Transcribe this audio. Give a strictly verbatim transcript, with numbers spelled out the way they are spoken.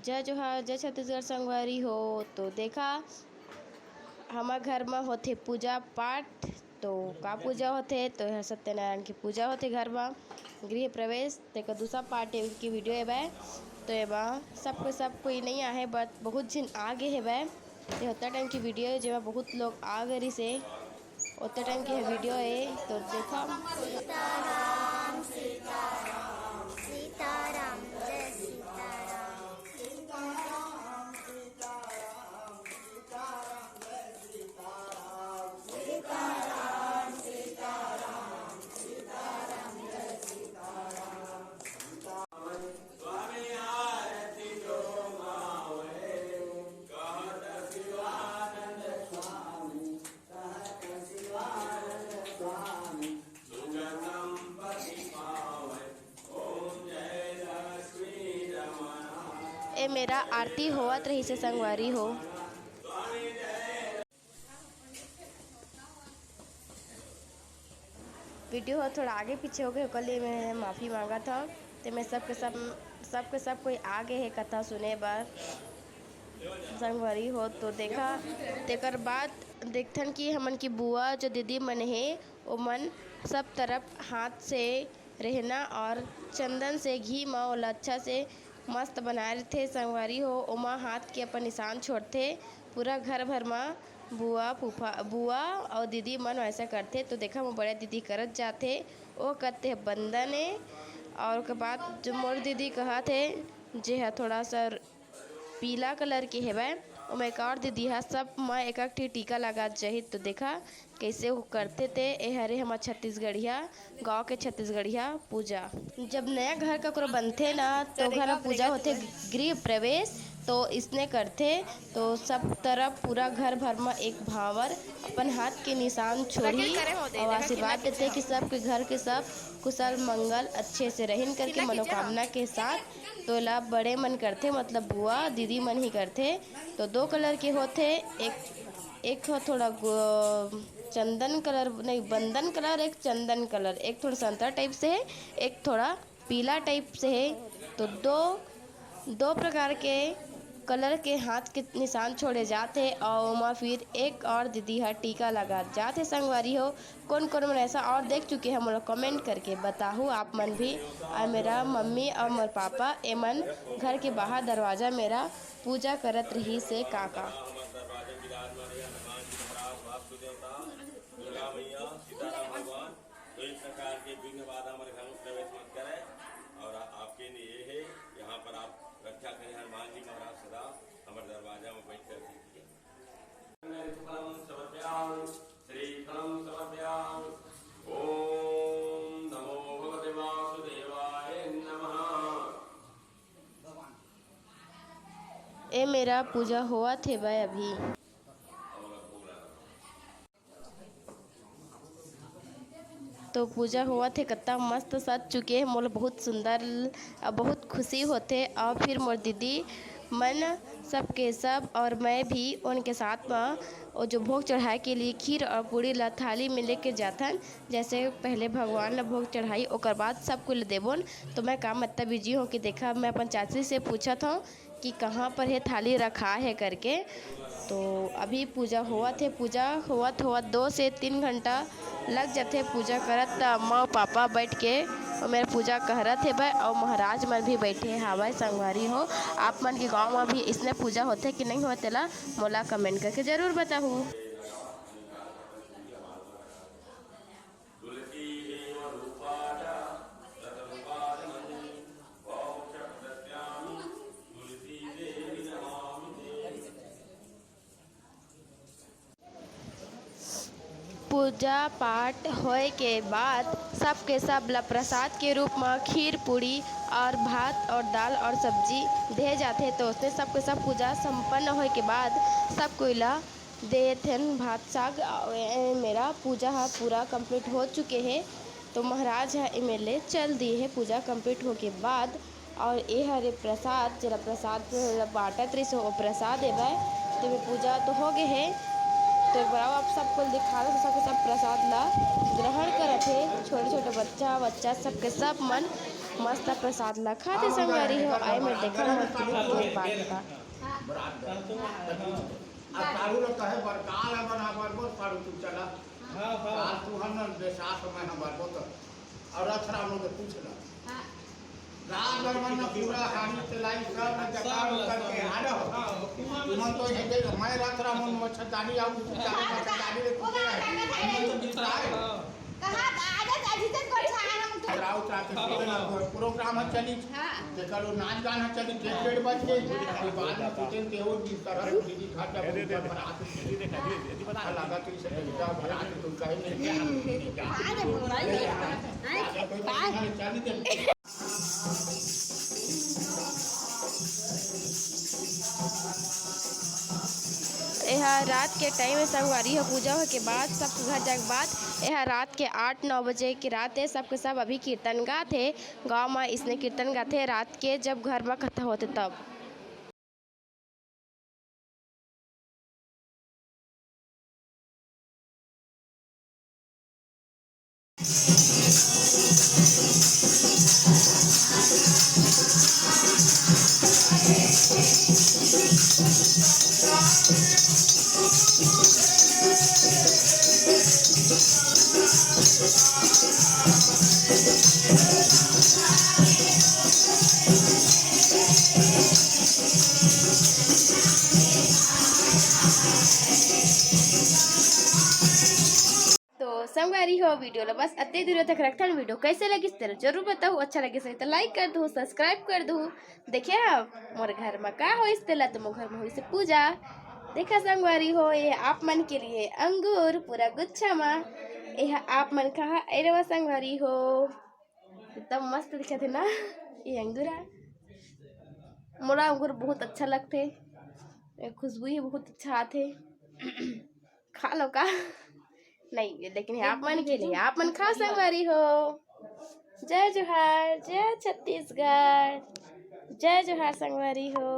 जय जोहार, जय छत्तीसगढ़ संगवारी हो। तो देखा, हमर घर म होथे पूजा पाठ। तो का पूजा होथे? तो यह सत्यनारायण की पूजा होथे घर म, गृह प्रवेश। तेकर दूसरा पार्ट की वीडियो हेबे। तो एमा सबके सब कोई नहीं आहे, बट बहुत झिन आ गे हेबे। ये होता टाइम की वीडियो हे, जेमा बहुत लोग आ गे रिसे। ओते टाइम के वीडियो हे, तो देखा। सीताराम, सीताराम, सीताराम, जय सीताराम। ए मेरा आरती होवत रहिसे संगवारी हो। वीडियो ह थोड़ा आगे पीछे हो गे, ओकर लिए मैं माफ़ी मांगत हव। ते मैं सबके सब, सबके सब कोई आ गे हे कथा सुने बर संगवारी हो। तो देखा, तेकर बाद देखथन कि हमन की बुआ जो दीदी मन हे, ओमन सब तरफ हाथ से रहना और चंदन से घी म ओला अच्छा से मस्त बनाए रथे संगवारी हो। ओमा हाथ के अपन निशान छोड़थे। पूरा घर भर म बुआ, फूफा, बुआ अउ दीदी मन वैसा करथे। तो देखा, मोर बड़े दीदी करत जाथे, ओ करथे बंदन ए। और ओकर बाद जो मोर दीदी कहत हे, जे ह थोड़ा सा पीला कलर के हेवय, ओमा एक और दीदी ह सब म एक एक ठी टीका लगात जाही। तो देखा, कइसे वो करथे ते। ए हरे हमर छत्तीसगढ़िया, गाँव के छत्तीसगढ़िया पूजा। जब नया घर ककरो बनथे ना, तो घर म पूजा होथे गृह प्रवेश। तो इसने करथे, तो सब तरफ पूरा घर भर म एक भांवर अपन हाथ के निशान छोड़ही और आशीर्वाद देथे कि सबके घर के सब कुशल मंगल अच्छे से रहिन करके मनोकामना के साथ। तो एला बड़े मन करथे, मतलब बुआ दीदी मन ही करथे। तो दो कलर के होथे, एक, एक ह थोड़ा गो-, चंदन कलर नहीं, बंदन कलर, एक चंदन कलर, एक थोड़ा संतरा टाइप से है, एक थोड़ा पीला टाइप से है। तो दो, दो प्रकार के कलर के हाथ के निशान छोड़े जात हे। और ओमा फिर एक और दीदी ह टीका लगा जात हे संगवारी हो। कोन कोन मन ऐसा और देख चुके हैं, मोला कमेंट करके बताहू आप मन भी। और मेरा मम्मी और मोर पापा, एमन घर के बाहर दरवाजा मेरा पूजा करत रही से का का। तो इस प्रकार के विघ्न बाधा हमारे घर में प्रवेश मत करे। और आपके लिए ये है, यहाँ पर आप रक्षा करें, हनुमान जी महाराज सदा हमारे दरवाजा में बैठ कर कीजिए। श्रीफलं समर्पयामि। ओम नमो भगवते वासुदेवाय नमः। ए मेरा पूजा होवत हे बे अभी। तो पूजा होवत हे, कत्ता मस्त सज चुके हे। मोला बहुत सुंदर अउ बहुत खुशी होथे। अउ फिर मोर दीदी मन सबके सब और मैं भी उनके साथ म वो जो भोग चढ़ाए के लिए खीर और पूड़ी ला थाली में लेके जाथन। जैसे पहले भगवान ला भोग चढ़ाई, ओकर बाद सब कोई ला देबोन। तो मैं काम इतना बिजी हूँ कि देखा, मैं अपन चाची से पूछत हूँ कि कहाँ पर हे थाली रखा है करके। तो अभी पूजा होवत हे, पूजा होवत होवत दो से तीन घंटा लग जाथे पूजा करत। त अम्मा अउ पापा बैठ के ओ मेर पूजा करत हेबे, अउ महाराज मन भी बैठे हावय संगवारी हो। आप मन के गांव म भी इसने पूजा होथे कि नहीं होथे, तेला मोला कमेंट करके जरूर बताहू। तुलसी देव रूपा च सतमुपालमणि, मोक्षप्रदस्यामि तुलसी देवी नमामि ते। पूजा पाठ होए के बाद सबके सब ल प्रसाद के रूप म खीर, पूड़ी और भात और दाल और सब्जी दे जाथे। तो उसने सबके सब पूजा संपन्न होए के बाद सब कोई ल देथन भात साग। अउ ए मेरा पूजा ह पूरा complete हो चुके हे। तो महाराज ह एमे ले चल दिए हे पूजा complete हो के बाद। और ए हरे प्रसाद, जेला प्रसाद बांटत रहिस, वो प्रसाद एवय। तो ये पूजा तो हो गए हे। तो एक बार आप सबको दिखा दो, सबके सब प्रसाद ला ग्रहण करत हे। छोटे छोटे बच्चा, बच्चा सबके सब मन मस्त प्रसाद ला खाथे संगवारी हो। आए में देखा मत के बात बा। बरात गए। अब साढ़ू लोग कहे बरकाल है बना बरबो, साढ़ू तू चला। हाँ, हाँ। साल तू हम न बेसास में हम बरबो तो। और रथ राम लोग पूछ ला। हाँ। रात भर मन पूरा हानि चलाई, सब न जकार उतर के आ रहो। हाँ, हुकुम तुमन तो ये देख, मैं रथ राम मन मच्छरदानी आऊ, तू चाहे मच्छरदानी रे, तू चाहे। तुमन तो बितराए। कहा, आदत अभी तक बैठा है हम तो। राउत रात के पूरे ना कोई प्रोग्राम है चली। हाँ। जेकर वो नाच गाना चली, डेढ़ डेढ़ बज के, फिर बाद में कुछ के वो भी तरह दीदी घर जब उनका बरात ये देखा, ये, ये बता। लगा तो इसे तरीका बरात तो कहीं नहीं गया। हाँ, रे, बोला ही है। हाँ, कोई हाँ। चली दे। एहा रात के टाइम हे संगवारी हो, पूजा होए के बाद, सबके घर जाए के बाद। एहा रात के आठ नौ बजे के रात हे, सबके सब अभी कीर्तन गात हे। गाँव म इसने कीर्तन गाथे रात के, जब घर म कथा होथे तब। तो संगवारी हो, वीडियो ला बस अते दूर तक रखथन। वीडियो कैसे लगिस तेला जरूर बताहू। अच्छा लगिस रही तो लाइक कर दू, सब्सक्राइब कर दू। देखे हव मोर घर म का होइस तेला, तो मोर घर म होइस पूजा। देखा संगवारी हो, ये आप मन के लिए अंगूर पूरा गुच्छा म, ये आप मन खा। अरे वाह संगवारी हो, एकदम मस्त दिखत हे ना ये अंगूर ह। मोला अंगूर बहुत अच्छा लगथे, ये खुशबू ही बहुत अच्छा आथे। खा लो का? नहीं, लेकिन ये आप मन के लिए, आप मन खा संगवारी हो। जय जोहार, जय छत्तीसगढ़, जय जोहार संगवारी हो।